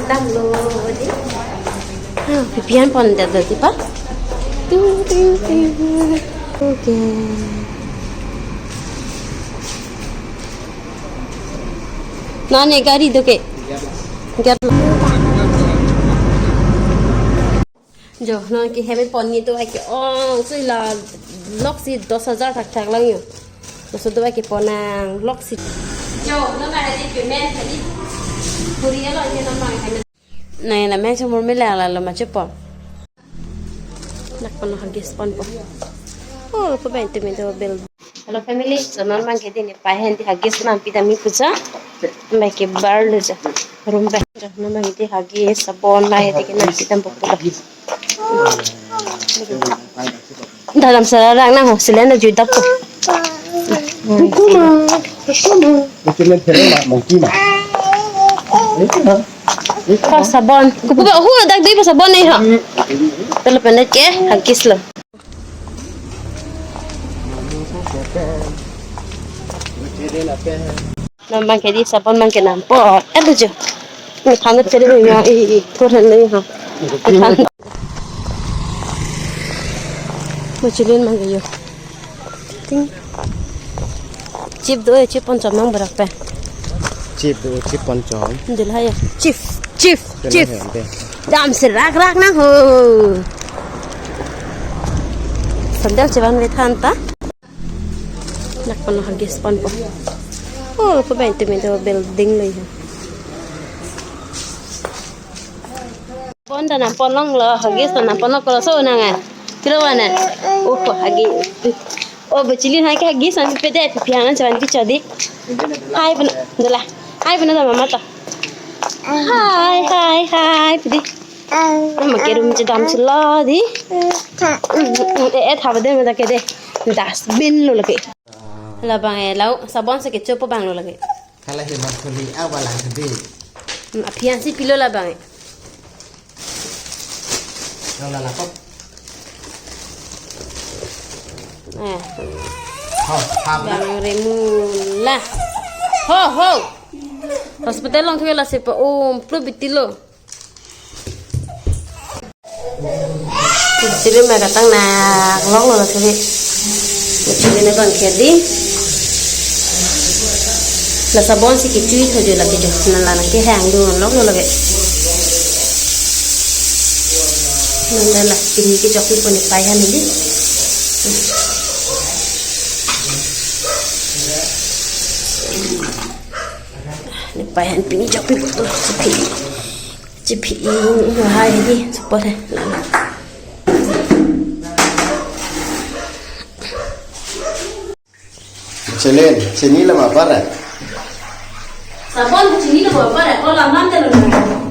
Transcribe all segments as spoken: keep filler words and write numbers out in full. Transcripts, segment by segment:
Damlo di. Ah, pipian pon dado di pa. Ting, ting, ting. Okay. Nane gari do ke. Gari. Jo, non ke heme pon ni to hai ke ong, sui la lok si dos hajar thakthak lang jo. Laso do hai ke pon nanglok si. Jo, non ma hai di payment hai di. Puri alo ke non ma hai. Nai na me chomor me lang la lo ma chepon. Nak pon Huggies ponpo. Oh, ko ben tumi do bel. Hello family, so non abang ke di nepei ahin di Huggies nangpi damji pu ja. Abang ke bar lo ja. Room abang. Non abang ke di Huggies, sabon, lahai di ke nangpi dampo pulo. Dalam sararang nang ho, selen na jui dappo. Monkey ma. Monkey ma. Monkey ma. Pa sabon. Kupu ba hu dak di pa sabon ni ha. Telo pendek ke, Huggies lo. Non abang ke di sabon abang ke nangpo. Eh, lucu. Ini kanget jadi ya, i, i, kurang nih ha. Mochilin abang ke jo. Ting. Chip do, chip ponchom nang berak pe. Chip do, chip ponchom. Dil hai ya. Chip, chip, chip. Dam serak rak nang ho. Sandal chevan vethan ta. Nak pon Huggies ponpo. Oh, ko ben tumi do building lo ya. Pon ta nangpon longlo, Huggies ta nangpon longlo, so nang eh. Kilo wana. Oh, Huggies. Oh, Buchilin hai ke Huggies nangpi pede, pipi ahin chevan pi chodi. Hai puna, dola. Hai puna ta mama ta. Hai, hai, hai, pidi. Mama ke room chedam chelo di. Eh, eh, thaba de mata ke de. Dustbin lo lake. Labang eh, lau sabon si kechopo abang lo lake. Hala hi bang thuli, aw balang thuli. Hmm, aphian si pilo labang eh. Lo la la kop. Eh, Ho, ha, bang remula. Ho, ho. Hospital along thue lasi pa-umplu bitilo. Chili ma katang nanglok lo lasi. Chili na abang ke di. La sabon si kechui tho jo lake jo. Na la nangkehang dun lok lo lake. Na la la pini kechokpipo nepei ahin di. Nepei ahin pini chokpipo to. Chephi. Chephi hai di. Support hai. Chelen, chini la ma para. Sabon chini la ma para, ko la man de lo.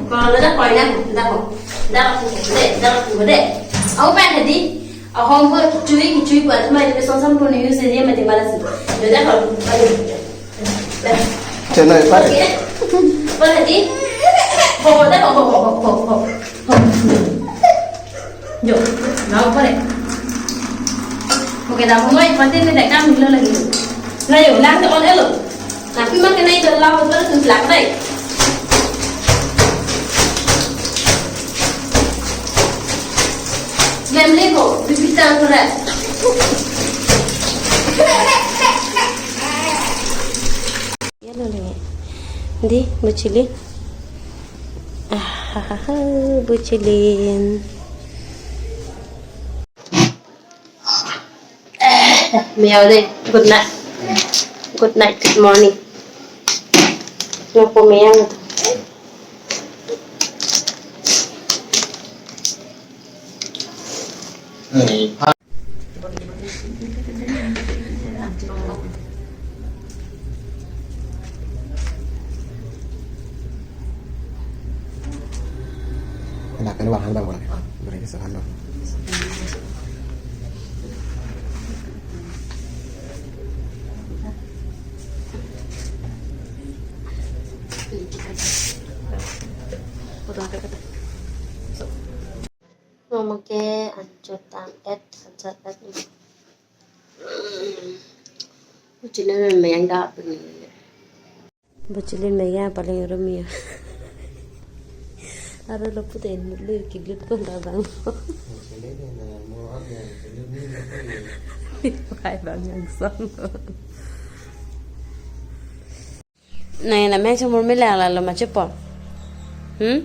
Ko la da koi na, da ko. Da ko de, da ko de. Au pa de di. Ahom ho chui, chui pa, tuma de son sam pun use de ma de mala si. Da ko. Cheno para. Para di. Ho, ho, da ho, ho, ho, ho, ho. Jo, nang pare. Okay, dah mulai patin ni dah kami lo lagi. Na jo, lang tu on elo. Tapi makan na itu lang tu tu lang dai. Memle ko, bibitang tu dah. Ya lo lagi. Di, Buchili. Ahaha, Buchilin. Meow de. Good night. Good night, good morning. Nokpo meow. Anak kan wahang bang wahang. Mereka sekarang. Potong kata-kata. So. Mama ke anchot tang-et, anchot et. Buchilin mayang da pini. Buchilin mayang paling rumia. Aro lo pute inut le kilut pon ta bang. Pai bang yang song. Nai na meng chumur mila la lo ma chepo. Hmm?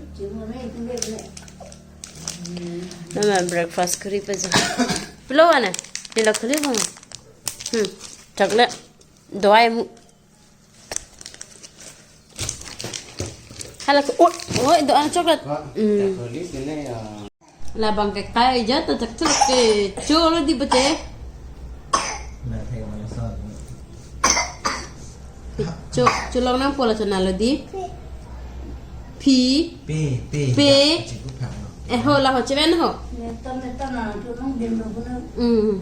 Nama breakfast kuri pa ja. Pilo wana? Nilo khuli bang. Hmm. Chocolate. Doi mu. Hala ko, oh, oh, do an chocolate. Hmm. Labang ke kai ja to tak chok ke cholo di bache. Cho, cholong nangpo la chonalo di. Phi. Pe, pe. Pe. Ya, chikup phak lo. Eh, ho la ho cheven ho. Neton, neton na tu nong dim lo kuno. Hmm.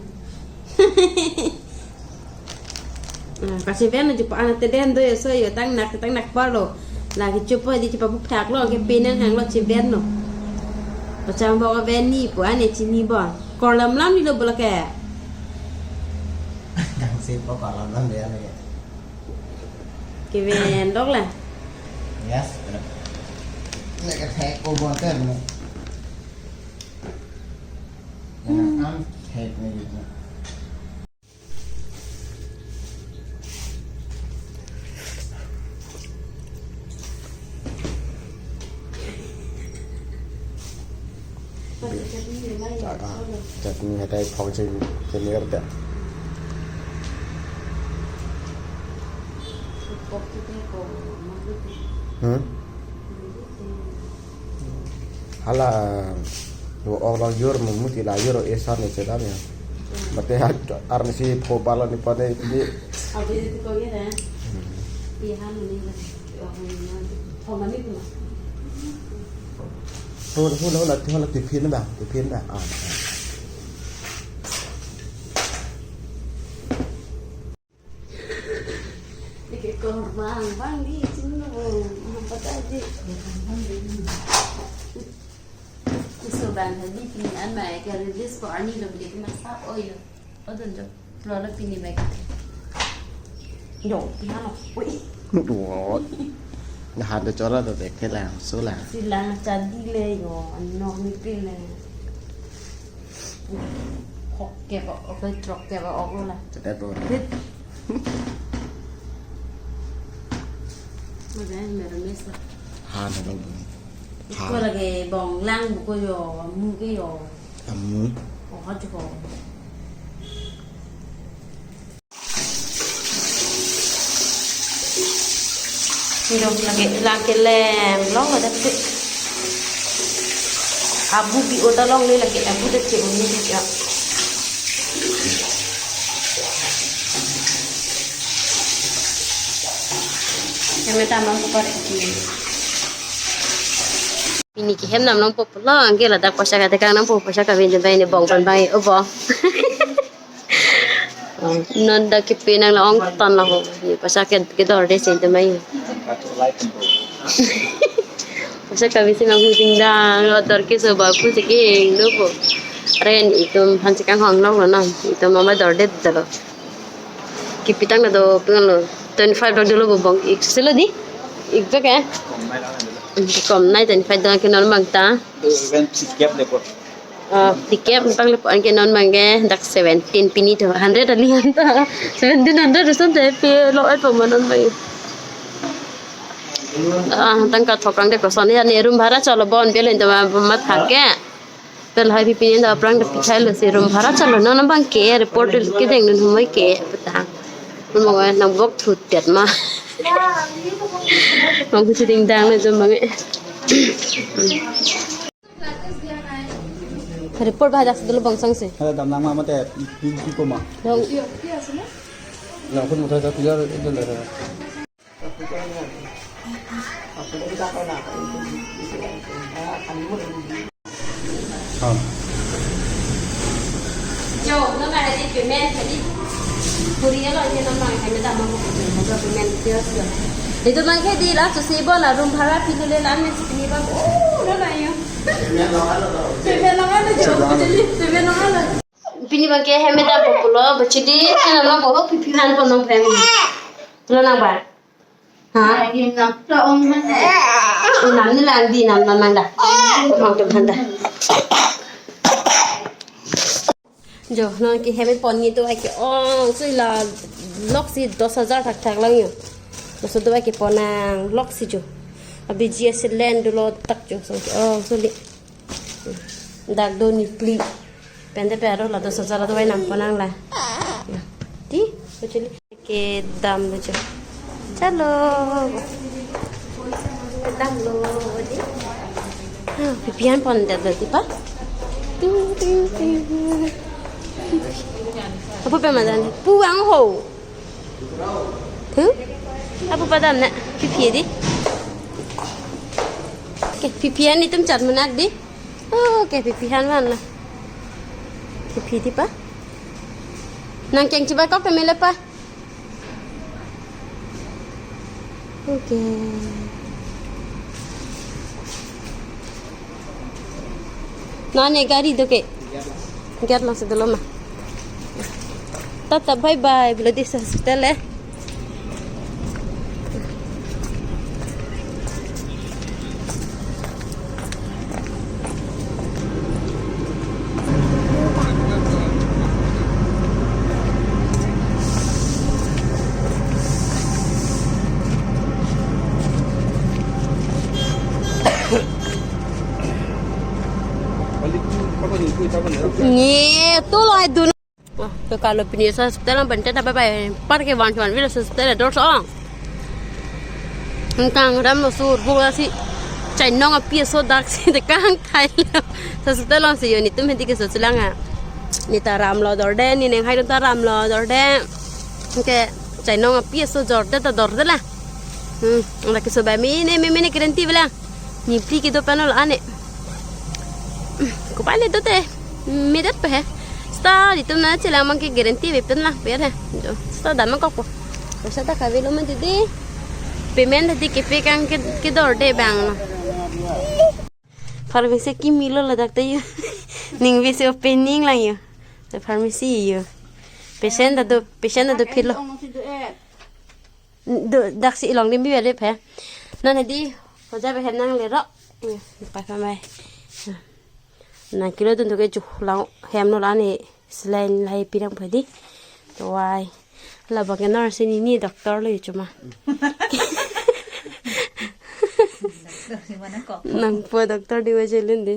Ah, kacheven na jupa ana teden do yo so yo tang nak tang nak parlo. La kechopo di chepa buphak lo ke pe nanghang lo cheven lo. Pacham bong aven ni po ane chini bong. Korlam lam ni lo bola ke. Kang si po korlam lam dia lagi. Keven dok la. Yes. Lagi thek ko bon ter mo. Yang am thek ni gitu. Chutney hatai phong ching ching er ta. Hmm? Hala, lo ok lo yur mo muti la yur esar ne chelam ya. Mate ha, arnisi pho bala ni pane ni. Abi itu kau ya, dah? Iya, anu ni, dah. Oh, ini, anu. Phone kami tu, mah. Hula, hula, hula, hula, tiffin ba, tiffin ba. Ah. Ike korma bang di sini lo, apa tadi? Kuso bang tadi pini an mai ke release ko ani lo beli ke masa, oh iya. Oh, don jo. Lo lo pini mai ke. Yo, pihano. Wih. Duh. Nah, ada cola tuh deh, kelang, sulang. Silang jadi le yo, anok ni pile. Hok ke ba, ok, trok ke ba, ok lo la. Cepat tuh. Hit. Maga meron mesa. Ha, na dong. Ha. Ko lagi bong lang buko yo, amu ke yo. Amu. Oh, ha, cuko. Hirok lagi, lagi lem, long ada sih. Abu bi ota long ni lagi, abu da cek uni di ya. Kami tamang ko korek ni. Pini ke hem nam nangpo pulo, anke ladak poisa katekang nangpo, poisa kavin jempai ni bong pan bang, oh bong. Oh, non dak kepi nang la ong tan la ho. Ni poisa ke, kedor de sen temai. Poisa kavin si mang huting dang, lo dor ke so ba ku si ke ing do po. Ren itum han si kanghong lo lo nam. Itum mama dor de dalo. Kipitang na do pengan lo. Twenty five dok dolo bobong. Ik selo di? Ik bek eh? Kom nai twenty five dok ke non bang ta. Even sikap le po. Ah, tikep bang le po anke non bang ke dak seventeen pini to hundred ali han ta. Seventeen hundred rusun te pe lo ai po non bang. Ah, tangka thok rang de koson ya ne room bhara cholo bon pe le to ma ma thak ke. Tel hai pipi ni da prang da pichai lo si room bhara chalo na na bang ke report ke deng nun humai ke pata. Mo nang bok thut tet ma. Bang ku ding dang na jom bang. Report ba dak dulu bang sang si. Ada dam nama mate pi pi koma. Dong. Na kun mutai ta pilar itu lah. Yo, no ka ready payment ready. Puri alo je no mang kami ta mau ko payment kios lo. Itu mang ke di la susi bo la room bhara phi le la mes pini ba. Oh, no la yo. Payment lo alo. Payment lo alo je. Payment lo alo. Pini bang ke hem ta populo bachidi kana no ko phi phi han po no phem. Lo nang ba. Ha? Inam nanglang di, inam nanglang da. Mang tu handa. Jo, non ke heme pon ni tu ai ke ong, so la lok si dos hajar thakthak lang jo. Laso tu ai ke pon nanglok si jo. Abi G S land dolo tak jo, so ke ong, so li. Dak do ni phli. Pen de pe aro la dos hajar do ai nam pon nang la. Di, so chili. Kedam lo jo. Chalo. Kedam lo di. Ah, Pipi aphan pon det lo di pa. Ting, ting, ting. Apo pe madan. Pu ang ho. Thu? Apo padam na. Pipi di. Ke, Pipi an itum chat manak di. Oh, ke Pipi aphan van la. Pipi di pa. Nang keng chibai kok te mele pa. Okay. Nane gari do ke. Gate lang si dolo ma. Tata bye bye. Bila di sa hospital eh. Nye, tu lo ai dun. Oh, ke kalo pini sa hospital ang bente ta bye bye. Par ke van van vilo sa hospital dor so. Kang ram lo sur bu si. Chainong api so dak si de kang thai lo. Sa hospital ang si yo nitum hedi ke so chulang a. Ni ta ram lo dor de, ni neng hai ta ram lo dor de. Ke chainong api so jor de ta dor de la. Hmm, ang ke so ba mi ne mi ne guarantee bela. Ni phli kedo panol ane. Kopale do te. Medet pe he. Sta di tum na chelang mang ke guarantee ve pen lang pe he. Jo. Sta dam mang kok po. Poisa ta kave lo man di. Payment di kepe kang ke kedor de bang lo. Pharmacy kimi lo ladak te yo. Ning ve si opening lang yo. The pharmacy yo. Patient ta do, patient ta do philo. Do, dak si ilong dim bibe le phe. Non hedi, hoja be hem nang le ro. Iya, pa pa mai. Nang kilo dun to ke chu lang hem no la ni saline lahai pi nang phe di. To wai. Labang ke nurse ni ni doctor lo yu chuma. Nangpo doctor di wajah lun di.